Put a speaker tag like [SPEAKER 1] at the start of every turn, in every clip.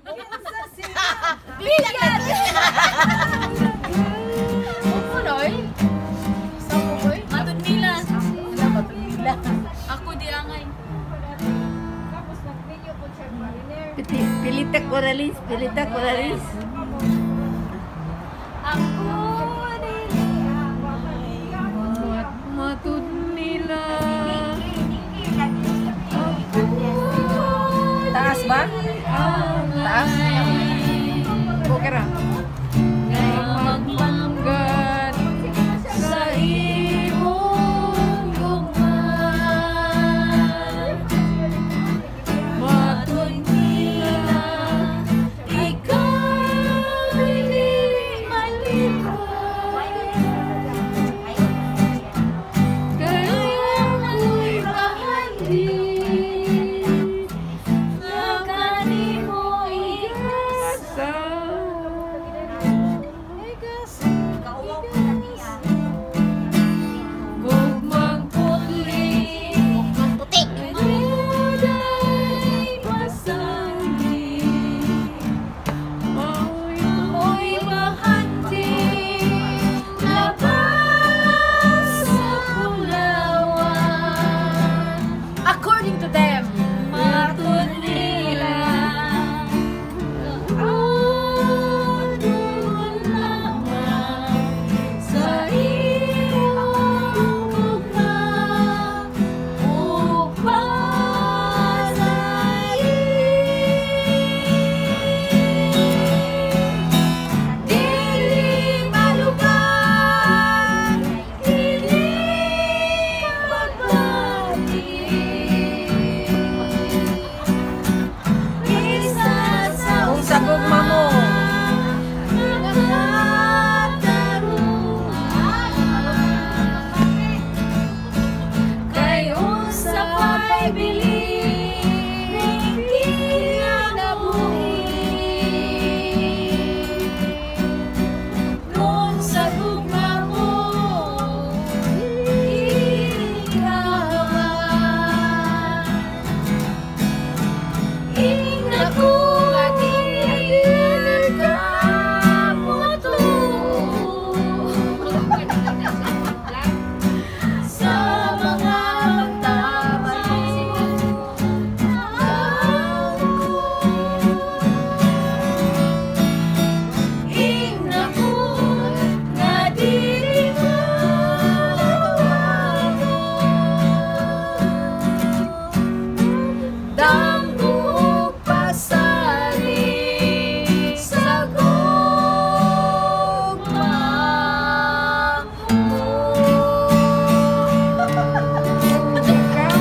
[SPEAKER 1] Bigat! Upo na eh. Sa ko eh.
[SPEAKER 2] Matod nila.
[SPEAKER 1] Wala, matod nila.
[SPEAKER 2] Ako di angay.
[SPEAKER 3] Tapos nag-video ko siya mariner.
[SPEAKER 4] Pilita Coralis, Pilita Coralis.
[SPEAKER 2] Ako dili
[SPEAKER 4] At matud nila.
[SPEAKER 1] Taas ba? Taas? Okay ra.
[SPEAKER 4] Magmanggad sa imong gugma. Matud nila, ikaw dili malipay. Kaya ako'y bahandi
[SPEAKER 2] nga kanimo igasa.
[SPEAKER 4] Sa gugmang putli.
[SPEAKER 1] Gugmang puti.
[SPEAKER 4] Juday pasanggi. Mao'y bahandi labas sa bulawan.
[SPEAKER 1] According to them.
[SPEAKER 2] Matod nila, ako lamang sa iyong gugma ug pasaylo. Dili malubag, dili magbati. Bisa sa
[SPEAKER 1] Kung sa gugma mo.
[SPEAKER 2] Nakatarungan. Kay unsa pa'y bilin ning kinabuhi kung sa gugma mo ikaw. Ingna ko nga dili ka motuo sa mga pagtabang ako. Ingna ko nga dili mo ako. Damgo og pasali sa gugma mo.
[SPEAKER 4] Ikaw,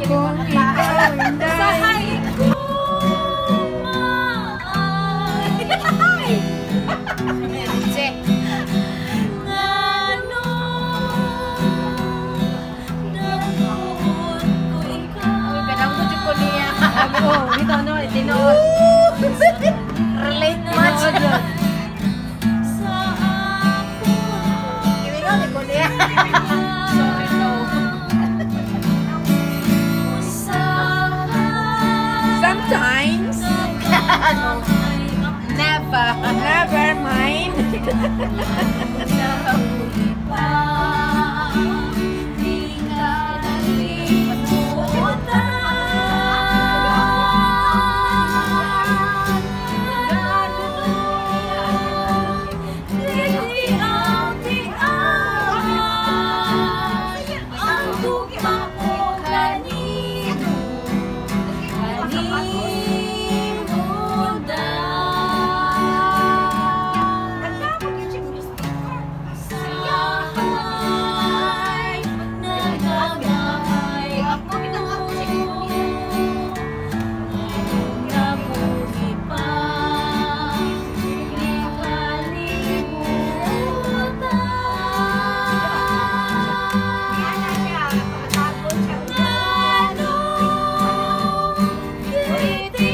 [SPEAKER 4] kung ikaw inday.
[SPEAKER 2] Gugma ay
[SPEAKER 1] Che.
[SPEAKER 2] ngano nagtuon ko ikaw.
[SPEAKER 1] Uy, kanang mo ko niya.
[SPEAKER 3] Oo, dito no, tinuod.
[SPEAKER 1] Relate much.
[SPEAKER 2] Sa ako.
[SPEAKER 1] Gimingon ni ko niya. Sorry no.
[SPEAKER 2] Usahay
[SPEAKER 4] Sometimes,
[SPEAKER 1] Never.
[SPEAKER 4] Never mind.
[SPEAKER 2] Nabuhi pa, di ka nalimutan. Ngano dili ang tiaman ang gugma ko kanino, kanimo day. Sahay nagamay ako, nabuhi pa, di kalimutan. Ngano dili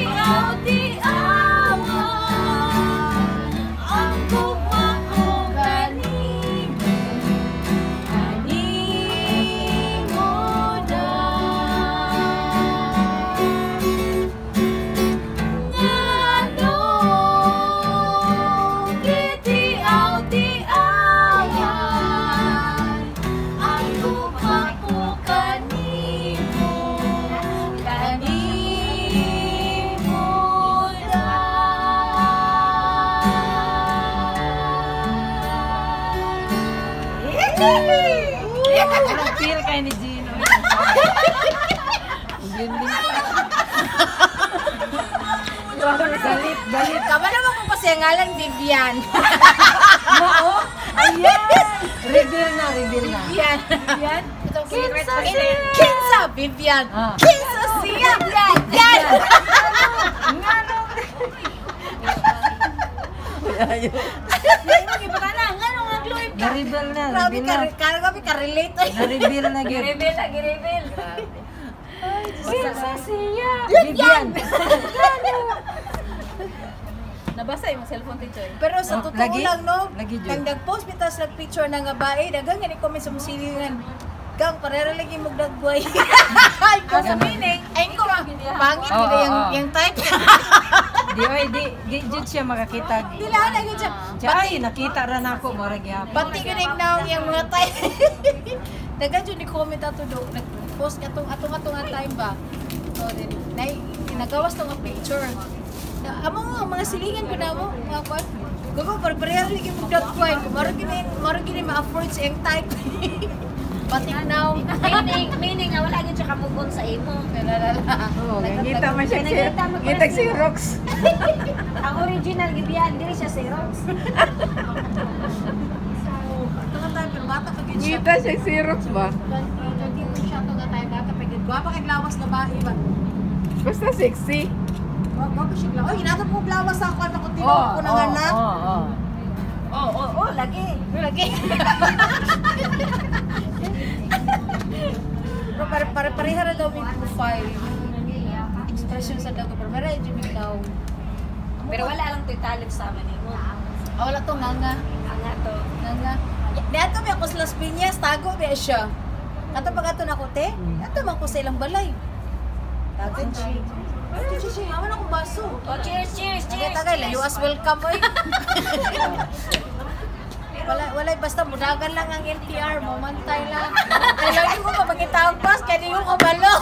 [SPEAKER 4] Feel kay ni Gino. Yun din. Galit, galit.
[SPEAKER 1] Kama naman kung kasi ang ngalan Vivian.
[SPEAKER 4] Mao? Ayan! Reveal na, reveal na.
[SPEAKER 1] Vivian.
[SPEAKER 4] Vivian?
[SPEAKER 1] Kinsa siya. Kinsa Vivian.
[SPEAKER 4] Ah.
[SPEAKER 1] Kinsa siya. Vivian.
[SPEAKER 4] Na-reveal na,
[SPEAKER 1] Grabe
[SPEAKER 4] reveal
[SPEAKER 1] ka,
[SPEAKER 4] na.
[SPEAKER 1] grabe ka relate.
[SPEAKER 4] Na-reveal na gyud.
[SPEAKER 2] Gi-reveal na, gi-reveal.
[SPEAKER 4] Kinsa siya? Vivian!
[SPEAKER 3] Nabasa yung cellphone, teacher.
[SPEAKER 1] Pero sa
[SPEAKER 4] Oh,
[SPEAKER 1] totoo
[SPEAKER 4] lagi?
[SPEAKER 1] lang, no?
[SPEAKER 4] Lagi, Jud.
[SPEAKER 1] Kang nag-post bitas nag picture na nga bae, daghan nga ni comment sa musilingan. Gang parera lagi mo dagway. Ay ko sa meaning, ay ko pangit
[SPEAKER 4] Oo,
[SPEAKER 1] gid yung
[SPEAKER 4] oo.
[SPEAKER 1] yung type.
[SPEAKER 4] Di oy, di jud siya makakita.
[SPEAKER 1] Dila na gyud siya.
[SPEAKER 4] Siya, ay, nakita ra nako mura gyapon.
[SPEAKER 1] Pati gid now yung mga type. Daghan jud ni comment ato do, nag-post atong atong atong nga time ba. So then nay nagawas to nga picture. Na, amo nga mga silingan ko na mo, mga kwan. Gago par parehas lagi mo dagway. Maro gini ma-afford sa iyang type. Batik now.
[SPEAKER 2] Meaning nga wala gyud siya kamugon sa imo.
[SPEAKER 1] Lalala.
[SPEAKER 4] Oo, ngita man siya.
[SPEAKER 2] Nangita man
[SPEAKER 4] Ngita Xerox.
[SPEAKER 2] Ang original Vivian, dili siya Xerox.
[SPEAKER 1] Ito nga tayo, pero bata pa gyud siya.
[SPEAKER 4] Ngita siya Xerox ba?
[SPEAKER 1] 22 siya to nga tayo, bata pa gyud. Gwapa kay lawas na ba iba.
[SPEAKER 4] Basta sexy.
[SPEAKER 1] Gwapa siya lawas. Oy, ginatap ko lawas sa ako anak ko tinuod ko ng anak.
[SPEAKER 4] Oo, oo.
[SPEAKER 2] Oo, lagi.
[SPEAKER 1] Lagi. Pero pare pare pareha ra daw may profile. Expression sa dago pero meron jud may daw.
[SPEAKER 2] Pero wala lang to'y talent sa amin nimo.
[SPEAKER 1] Ah, wala to nganga.
[SPEAKER 2] Ang ato.
[SPEAKER 1] Nganga. Niadto mi ako sa Las Piñas, tago mi siya. Kato pag ato na ko te, ato man ko sa ilang balay. Tago siya. Ay, siya, siya, aman akong baso.
[SPEAKER 2] Oh, cheers, cheers,
[SPEAKER 1] Tagay,
[SPEAKER 2] cheers.
[SPEAKER 1] tagay, layo as welcome oy. Wala, wala, basta mudagan lang ang LTR, mamantay lang. Alam niyo ko pamangitang bus, kaya di ko kabalo.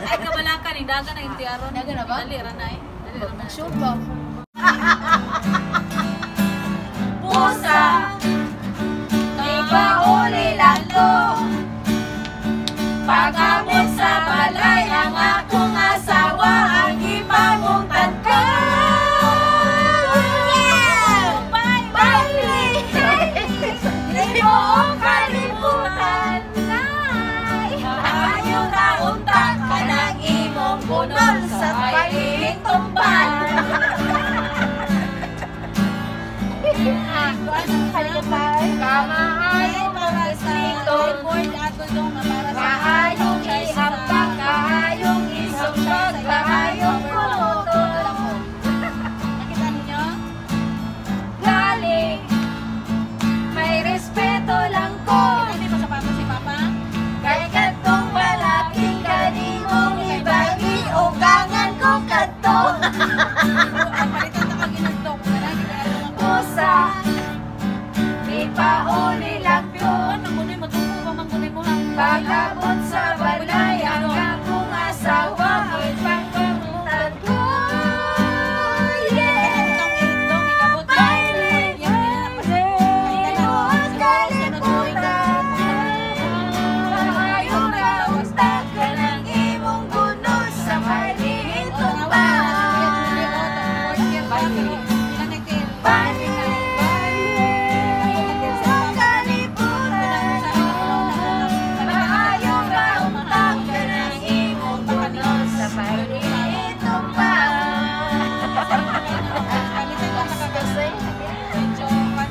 [SPEAKER 3] Ay, kabalakan, dagan na yung tiaron.
[SPEAKER 1] Dagan na ba?
[SPEAKER 3] Dali, ranay. Dali, ranay.
[SPEAKER 1] Nag-show ba?
[SPEAKER 2] Pusa, di pa uli lang to. Pag-abot sa balay ang akong asawa ang gipamungtan ko. Bye! Di mo kalimutan, Maayo na unta ka ng imong bunol sa paghihintumban. Kamaayo mga Kaayong ihampak, kaayong isumpag, kaayong kuluton.
[SPEAKER 3] Nakita ninyo?
[SPEAKER 2] Galing, may respeto lang ko.
[SPEAKER 3] Hindi pa sapatos si Papa?
[SPEAKER 2] Kay kadtong malaki kanimong ibagi, ugangan ko kadto.
[SPEAKER 3] Ang palitan na kang inugtong. Wala, hindi ka na
[SPEAKER 2] Pusa, di pa uli lang ko.
[SPEAKER 3] Ano mo na matuko pa man kunin mo ha.
[SPEAKER 2] Pag-abot sa balay ang akong asawa, ipagpamutan ko. Yeah!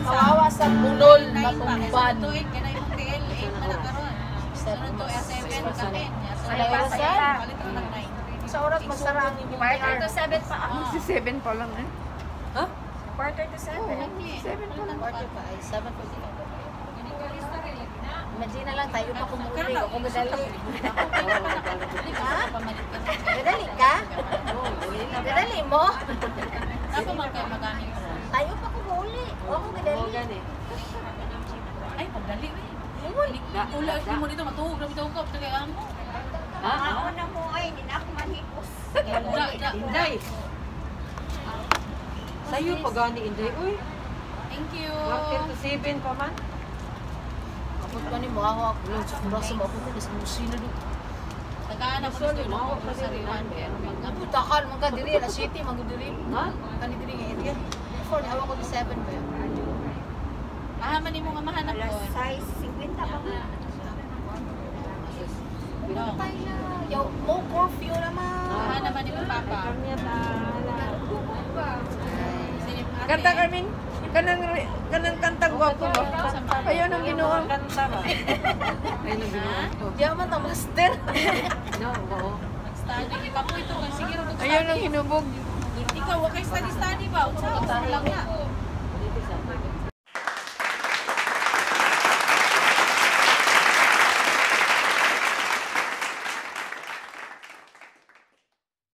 [SPEAKER 1] Kawawa sa bunol, matumban. Sa oras magsara ang inyong
[SPEAKER 2] Quarter to seven pa ako.
[SPEAKER 4] Si 7 pa lang eh.
[SPEAKER 2] 6:45.
[SPEAKER 4] 7 pa lang.
[SPEAKER 1] Quarter pa ay 7:45. Imagine na lang tayo pa kumuuli o kung madali. Ha? Madali ka? Madali mo? Tayo pa kumuuli. O kung madali.
[SPEAKER 3] Ay, pagdali eh. Wala, hindi mo dito matuog. Grabe tawag ka. Tagay mo.
[SPEAKER 2] Ako na mo ay, hindi na ako manhipos.
[SPEAKER 3] Da, da.
[SPEAKER 4] Inday. Sayo pa gani Inday. Uy,
[SPEAKER 3] Thank you.
[SPEAKER 4] 6:45 pa man.
[SPEAKER 1] Abot pa ni mo ako ako lang sa oras sa maabot ko sa musina do.
[SPEAKER 3] Tagaan ako gusto na ako sa sariwan kaya mag
[SPEAKER 1] Abutakan man ka diri la city man gud diri.
[SPEAKER 3] Ha?
[SPEAKER 1] Kani diri nga area. Before ni hawa ko di 7 ba yun.
[SPEAKER 3] Aha man nimo nga mahanap
[SPEAKER 2] Alas
[SPEAKER 3] ko.
[SPEAKER 2] 6:50 pa nga.
[SPEAKER 3] No.
[SPEAKER 1] Patay na. Yaw, mo curfew naman.
[SPEAKER 3] Aha naman nimo papa.
[SPEAKER 4] Kanta Carmen, kanang kanang kantang gwapo ba? Ayaw nang binuang.
[SPEAKER 1] Di man na master.
[SPEAKER 3] Study ikaw po ito kay sige ra
[SPEAKER 4] Ayaw nang hinubog.
[SPEAKER 3] Ikaw wa kay study study ba? Unsa ka lang na.